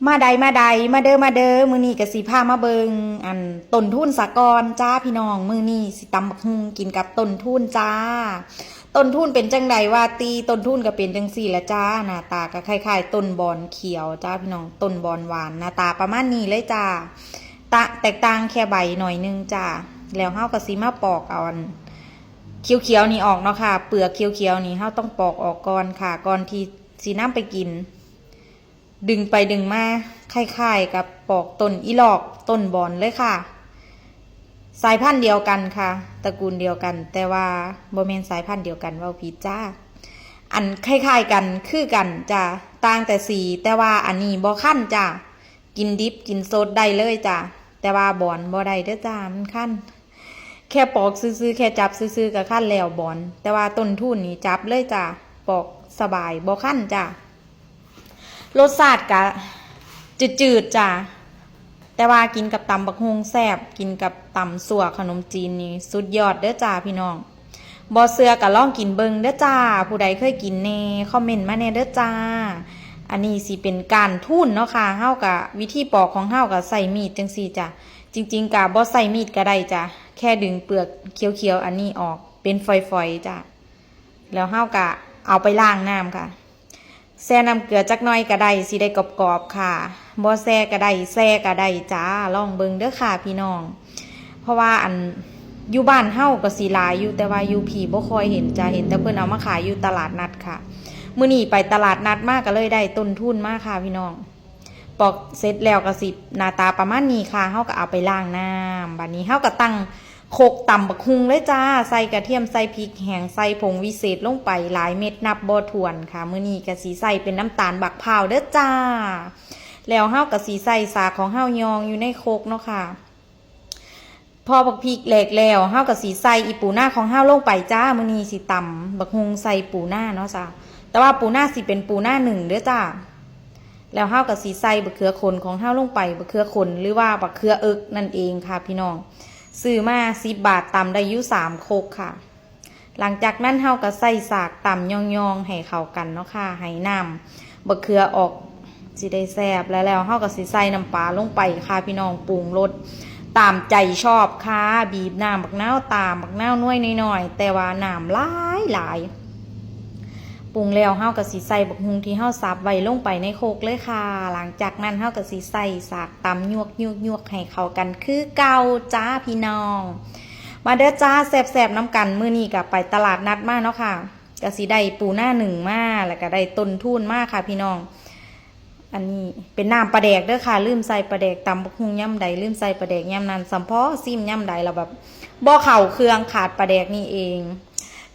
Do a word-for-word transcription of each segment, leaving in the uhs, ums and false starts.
มาใดมาใด มาเด้อมาเด้อ มื้อนี้ก็สิพามาเบิ่ง อัน ต้นทูนสะก่อนจ้าพี่น้อง มื้อนี้สิตำบักหุ่งกินกับต้นทูนจ้า ต้นทูนเป็นจั่งใดว่าติ ต้นทูนก็เป็นจั่งซี้แหละจ้า หน้าตาก็คล้ายๆ ต้นบอนเขียวจ้าพี่น้อง ต้นบอนหวาน หน้าตาประมาณนี้เลยจ้า ตะ แตกต่างแค่ใบหน่อยนึงจ้า แล้วเฮาก็สิมาปอกเอาอัน เขียวๆนี่ออกเนาะค่ะ เปลือกเขียวๆนี่เฮาต้องปอกออกก่อนค่ะ ก่อนที่สินำไปกิน ดึงไปดึงมา คล้ายๆกับปอกต้นอีหลอก ต้นบอนเลยค่ะ สายพันธุ์เดียวกันค่ะ ตระกูลเดียวกัน แต่ว่าบ่แม่นสายพันธุ์เดียวกัน เว้าผิดจ้า อันคล้ายๆกัน คือกันจ้า ต่างแต่สี แต่ว่าอันนี้บ่คันจ้า กินดิบกินสดได้เลยจ้า แต่ว่าบอนบ่ได้เด้อจ้า มันคัน แค่ปอกซื่อๆ แค่จับซื่อๆ ก็คันแล้วบอน แต่ว่าต้นทูนนี่จับเลยจ้า ปอกสบาย บ่คันจ้า รสชาติก็จืดๆจ้า แต่ว่ากินกับตำบักหุ่งแซ่บ กินกับตำซั่วขนมจีนนี่สุดยอดเด้อจ้าพี่น้อง บ่เชื่อก็ลองกินเบิ่งเด้อจ้า ผู้ใดเคยกินแน่ คอมเมนต์มาแน่เด้อจ้า อันนี้สิเป็นก้านทูนเนาะค่ะ เฮาก็ วิธีปอกของเฮาก็ใช้มีดจั่งซี้จ้า จริงๆก็บ่ใช้มีดก็ได้จ้า แค่ดึงเปลือกเขียวๆอันนี้ออก เป็นฝอยๆจ้า แล้วเฮาก็เอาไปล้างน้ำค่ะ แช่น้ำเกลือจักหน่อยก็ได้ สิได้กรอบๆค่ะ บ่แช่ก็ได้ แช่ก็ได้จ้า ลองเบิ่งเด้อค่ะพี่น้อง เพราะว่าอัน อยู่บ้านเฮาก็สิหลายอยู่ แต่ว่าอยู่พี้บ่ค่อยเห็นจ้า เห็นแต่เพิ่นเอามาขายอยู่ตลาดนัดค่ะ มื้อนี้ไปตลาดนัดมาก็เลยได้ต้นทูนมาค่ะพี่น้อง ปอกเสร็จแล้วก็สิหน้าตาประมาณนี้ค่ะ เฮาก็เอาไปล้างน้ำ บัดนี้เฮาก็ตั้งครกตำบักหุ่งเลยจ้า ใส่กระเทียม ใส่พริกแห้ง ใส่ผงวิเศษลงไปหลายเม็ดนับบ่ถ้วนค่ะ มื้อนี้ก็สิใส่เป็นน้ำตาลบักพร้าวเด้อจ้า แล้วเฮาก็สิใส่สากของเฮายองอยู่ในครกเนาะค่ะ พอบักพริกแหลกแล้ว เฮาก็สิใส่อีปูนาของเฮาลงไปจ้า มื้อนี้สิตำบักหุ่งใส่ปูนาเนาะจ้า แต่ว่าปูนาสิเป็นปูนานึ่งเด้อจ้า แล้วเฮาก็สิใส่บักเขือขนของเฮาลงไป บักเขือขนหรือว่าบักเขือเอิกนั่นเองค่ะพี่น้อง ซื้อมาสิบบาท ตำได้อยู่สามครกค่ะ หลังจากนั้นเฮาก็ใส่สากตำยองๆให้เข้ากันเนาะค่ะ ให้น้ำบักเขือออก สิได้แซ่บ แล้วแล้วเฮาก็สิใส่น้ำปลาลงไปค่ะพี่น้อง ปรุงรสตามใจชอบค่ะ บีบน้ำบักนาวตาม บักนาวหน่วยน้อยๆ แต่ว่าน้ำหลายหลาย ปรุงแล้วเฮาก็สิใส่บักหุ่งที่เฮาสับไว้ลงไปในครกเลยค่ะ หลังจากนั้นเฮาก็สิใส่สากตำยวกยวกยวกให้เข้ากันคือเก่าจ้าพี่น้อง มาเด้อจ้า แซ่บๆนำกัน มื้อนี้ก็ไปตลาดนัดมาเนาะค่ะ ก็สิได้ปูนานึ่งมา แล้วก็ได้ต้นทูนมาค่ะพี่น้อง อันนี้เป็นน้ำปลาแดกเด้อค่ะ ลืมใส่ปลาแดก ตำบักหุ่งยามใด ลืมใส่ปลาแดกยามนั้น สำพ้อซิมยามใด แล้วแบบ บ่เข้าเครื่อง ขาดปลาแดกนี่เอง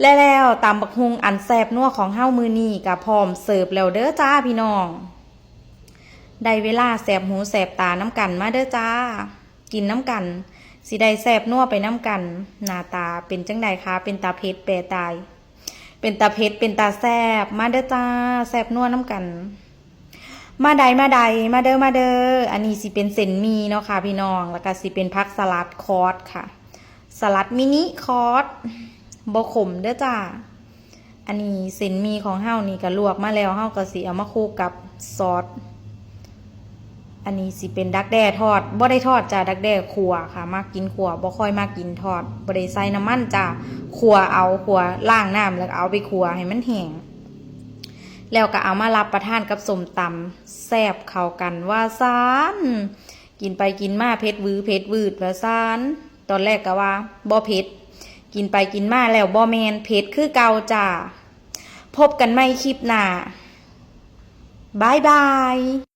และแล้วตำบักหุ่งอันแซ่บนัวของเฮามื้อนี้ก็พร้อมเสิร์ฟแล้วเด้อจ้าพี่น้อง ได้เวลาแสบหูแสบตานำกัน มาเด้อจ้า กินนำกัน สิได้แซ่บนัวไปนำกัน หน้าตาเป็นจั่งใดคะ เป็นตาเผ็ดแปรตาย เป็นตาเผ็ด เป็นตาแซ่บ มาเด้อจ้า แซ่บนัวนำกัน มาใดมาใด มาเด้อมาเด้อ อันนี้สิเป็นเส้นหมี่เนาะค่ะพี่น้อง แล้วก็สิเป็นผักสลัดคอสค่ะ สลัดมินิคอส บ่ขมเด้อจ้า อันนี้เส้นหมี่ของเฮานี่ก็ลวกมาแล้ว เฮาก็สิเอามาคลุกกับซอส อันนี้สิเป็นดักแด้ทอด บ่ได้ทอดจ้า ดักแด้คั่วค่ะ มักกินคั่ว บ่ค่อยมักกินทอด บ่ได้ใส่น้ำมันจ้า คั่วเอา คั่ว ล้างน้ำแล้วก็เอาไปคั่วให้มันแห้ง แล้วก็เอามารับประทานกับส้มตำ แซ่บเข้ากันว่าซั้น กินไปกินมาเผ็ดวือเผ็ดวืดว่าซั้น ตอนแรกก็ว่าบ่เผ็ด กินไปกินมาแล้วบ่แม่น เผ็ดคือเก่าจ้า พบกันใหม่คลิปหน้า บ๊ายบาย